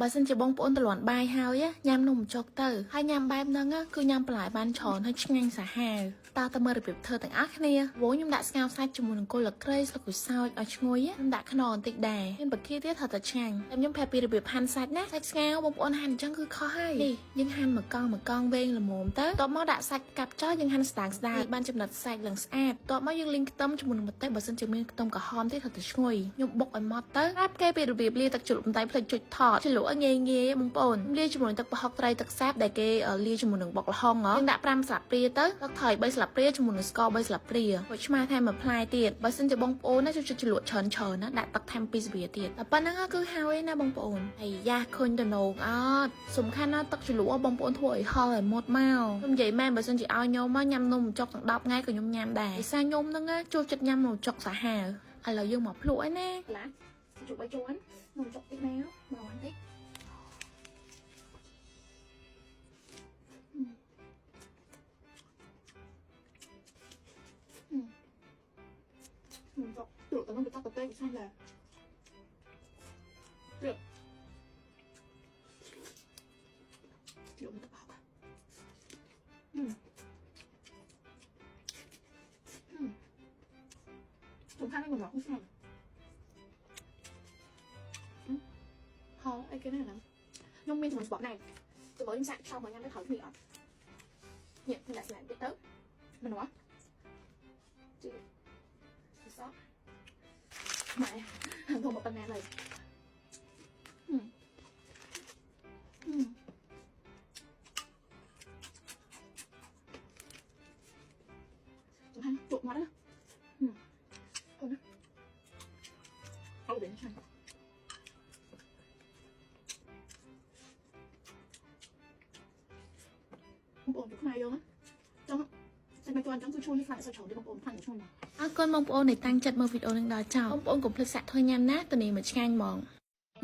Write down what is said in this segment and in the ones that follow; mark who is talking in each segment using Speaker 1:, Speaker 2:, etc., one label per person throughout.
Speaker 1: បើសិនជាបងប្អូនទ្រាន់បាយហើយញ៉ាំនំបញ្ចុកទៅហើយញ៉ាំបែបហ្នឹងគឺញ៉ាំបន្លែបានច្រើនហើយឆ្ងាញ់សាហាវតើតើមើលរបៀបធ្វើទាំងអស់គ្នាវងខ្ញុំដាក់ស្ងោរសាច់ជាមួយនឹងគល់លក្រីស្លឹកក្រូចសើចឲ្យឈ្ងុយខ្ញុំដាក់ខ្នុរបន្តិចដែរមានបកាទៀតថាតែឆ្ងាញ់តែខ្ញុំប្រាប់ពីរបៀបហាន់សាច់ណាសាច់ស្ងោរបងប្អូនហាន់អញ្ចឹងគឺខុសហើយនេះយើងហាន់មួយកង់មួយកង់វែងល្មមទៅតបមកដាក់សាច់កាប់ចោលយើងហាន់ស្ដើងស្ដើងបានចំណិតសាច់ឡើងស្អាតតបមកយើងលីងខ្ទឹមជាមួយនឹងម្ទេសបើសិនជាមានខ្ទឹមក្រហមទៀតថាតែឈ្ងុយខ្ញុំបុកឲ្យម៉ត់ទៅប្រាប់គេពីរបៀបលាយទឹកជ្រលក់បន្តែភ្លេចចុចថតជ្រលក់ឲ្យងាយងាយបងប្អូនលាយជាមួយនឹងទឹកប្រហុកត្រីទឹកសាបដែលគេលាយជាមួយនឹងបុកល្ហុងយើងដាក់5ស្លាបព្រាទៅទឹកត្រី3ស្លាបព្រាជាមួយនឹងស្ករ3ស្លាបព្រារួចឆ្មាថែមមួយផ្លែទៀតបើសិនជាបងប្អូនណាចូលចិត្តជ្រលក់ច្រើនច្រើនណាដាក់ទឹកថែម2ស្លាបព្រាទៀតតែប៉ុណ្្នឹងគឺហើយណាបងប្អូនអាយ៉ាឃើញតំណងអត់សំខាន់ណាទឹកជ្រលក់បងប្អូនធ្វើឲ្យហល់ឲ្យមុតមកខ្ញុំនិយាយមែនបើសិនជាឲ្យខ្ញុំមកញ៉ាំនំបញ្ចុកទាំង10ថ្ងៃក៏ខ្ញុំញ៉ាំដែរដោយសារខ្ញុំហ្នឹងចូលចិត្តញ៉ាំនំបញ្ចុកសាហាវឥឡូវយើងមកភ្លក់ឯណាឡាជុកបីជាន់នំបញ្ចុកតិចមកមកបន្តិច
Speaker 2: នំចុកជ្រក់តែនំបញ្ចុកតទេវាឆ្ងាញ់ដែរជ្រក់ជ្រក់មិនតបោកអឺសំខាន់ហ្នឹងមកឆ្ងាញ់ហោអីគេណាហ្នឹងខ្ញុំមានចំណុចស្បកណែសម្រាប់ខ្ញុំសាកឆោមកញ៉ាំទៅត្រូវគ្នាអត់នេះខ្ញុំដាក់ស្លាតិចទៅមិនវ៉ាជឿសក់ម៉ែធំមកប៉ុណ្ណាហើយសំខាន់ជក់មកណាអូនណាអត់វិញឆ្ងាញ់បងប្អូនខ្មែរយើងចង់តែមិនទាន់ចង់គឺជួយឲ្យខ្លាចសូវច្រើនទេបងប្អូនខ្លាចជួយមក
Speaker 1: អរគុណបងប្អូនដែលតាំងចិត្តមើលវីដេអូនឹងដល់ចប់បងប្អូនកុំភ្លេចសាកធ្វើញ៉ាំណាតនីមួយឆ្ងាញ់ហ្មង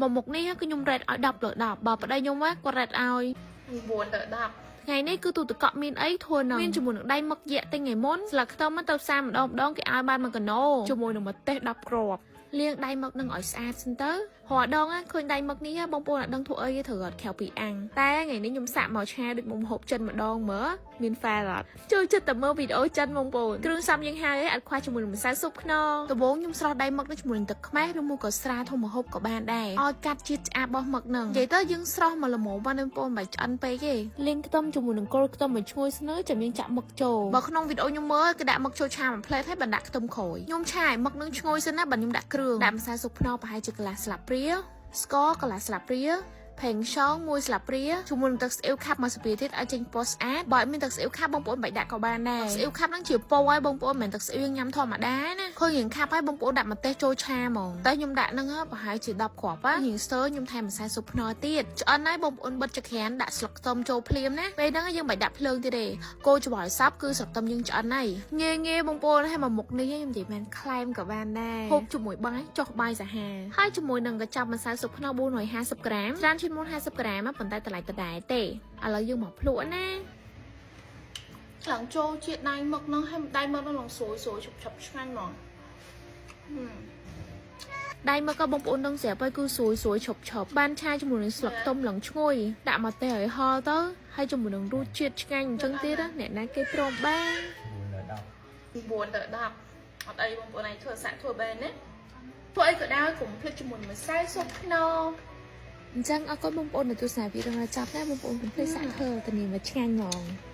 Speaker 1: មកមុខនេះគឺខ្ញុំរ៉េតឲ្យ10លើ10បើប្តីខ្ញុំគាត់រ៉េតឲ្យ9លើ10ថ្ងៃនេះគឺទូទឹកកក់មានអីធ្វើនឹងមានជាមួយនឹងដៃមឹកយក្សទិញថ្ងៃមុនស្លឹកខ្ទឹមទៅផ្សារម្ដងម្ដងគេឲ្យបានមួយកណូជាមួយនឹងម្ទេស10គ្រាប់លាងដៃមឹកនឹងឲ្យស្អាតសិនទៅរាល់ដងឃើញដៃមឹកនេះបងប្អូនអត់ដឹងធ្វើអីទេត្រូវអត់ក្រៅពីអាំងតែថ្ងៃនេះខ្ញុំសាកមកឆាដូចមុំហូបចិនម្ដងមើលមានហ្វែលអត់ចូលចិត្តតែមើលវីដេអូចិនបងប្អូនគ្រឿងផ្សំយើងហើយអត់ខ្វះជាមួយនឹងម្សៅស៊ុបខ្នុរដំបូងខ្ញុំស្រោះដៃមឹកនឹងជាមួយនឹងទឹកខ្មេះឬមួយក៏ស្រាធំម្ហូបក៏បានដែរឲ្យកាត់ជាតិឆ្អាបរបស់មឹកនឹងនិយាយទៅយើងស្រោះមកល្មមបានបងប្អូនមិនបាច់ឆ្អិនពេកទេលាងខ្ទឹមជាមួយនឹងគល់ខ្ទឹមឲ្យឈ្ងុយស្នូវចាំយើងចាក់មឹកចូលបើក្នុងវីដេអូខ្ញុំមើលគេដាក់មឹកចូលឆាមួយផ្លែតហើយបានដាក់ខ្ទឹមក្រោយខ្ញុំឆាឲ្យមឹកនឹងឈ្ងុយសិនណាបើខ្ញុំដាក់គ្រឿងដាក់ម្សៅស៊ុបខ្នុរប្រហែលជាកន្លះស្លាបព្រាស្ករកន្លះស្លាបព្រា ផេងឆងមួយស្លាបព្រាជាមួយនឹងទឹកស្អ៊ីវខាប់មួយស្លាបព្រាទៀតឲ្យចេញពណ៌ស្អាតបើអត់មានទឹកស្អ៊ីវខាប់បងប្អូនបាច់ដាក់ក៏បានដែរទឹកស្អ៊ីវខាប់ហ្នឹងជាពណ៌ឲ្យបងប្អូនមិនមែនទឹកស្អ៊ីវយើងញ៉ាំធម្មតាណាឃើញរៀងខាប់ហើយបងប្អូនដាក់ម្ទេសចូលឆាហ្មងតែខ្ញុំដាក់ហ្នឹងប្រហែលជា10គ្រាប់រៀងស្ទើខ្ញុំថែមម្សៅស៊ុបខ្នុរទៀតឆ្អិនហើយបងប្អូនបិទចក្រានដាក់ស្លឹកខ្ទឹមចូលភ្លាមណាពេលហ្នឹងយើងបាច់ដាក់ភ្លើងទៀតទេគោច្បល់សັບគឺស្លឹកខ្ទឹមយើងឆ្អិនហើយងាយងាយបងប្អូនហើយមកមុខនេះខ្ញុំនិយាយមែនក្លែមក៏បានដែរហូបជាមួយបាយចុះបាយសាហាវហើយជាមួយនឹងកញ្ចប់ម្សៅស៊ុបខ្នុរ450ក្រាមច្រើនជាងមុន50ក្រាមប៉ុន្តែតម្លៃដដែលទេឥឡូវយើងមកភ្លក់ណាឡើងចូលជាតិដៃមឹកហ្នឹងហើយដៃមឹកហ្នឹងឡើងស្រួយស្រួយឈប់ឈប់ឆ្ងាញ់ហ្មងដៃមឹកក៏បងប្អូនដឹងស្រាប់ហើយគឺស្រួយស្រួយឈប់ឈប់បានឆាជាមួយនឹងស្លឹកខ្ទឹមឡើងឈ្ងុយដាក់មកទេឲ្យហល់ទៅហើយជាមួយនឹងរសជាតិឆ្ងាញ់អញ្ចឹងទៀតណាអ្នកណាគេទ្រាំបាន
Speaker 3: 9លើ10
Speaker 1: 9ទៅ10អត់អីបងប្អូនឯងធ្វើសាក់ធ្វើបែនណាធ្វើអីក៏ដោយកុំភ្លេចជាមួយនឹងម្សៅស៊ុបខ្នុរអញ្ចឹងអរគុណបងប្អូនដែលទស្សនាវីដេអូដល់ចប់ណាបងប្អូនកុំភ្លេចសាកធ្វើធានាមកឆ្ងាញ់ហ្មង។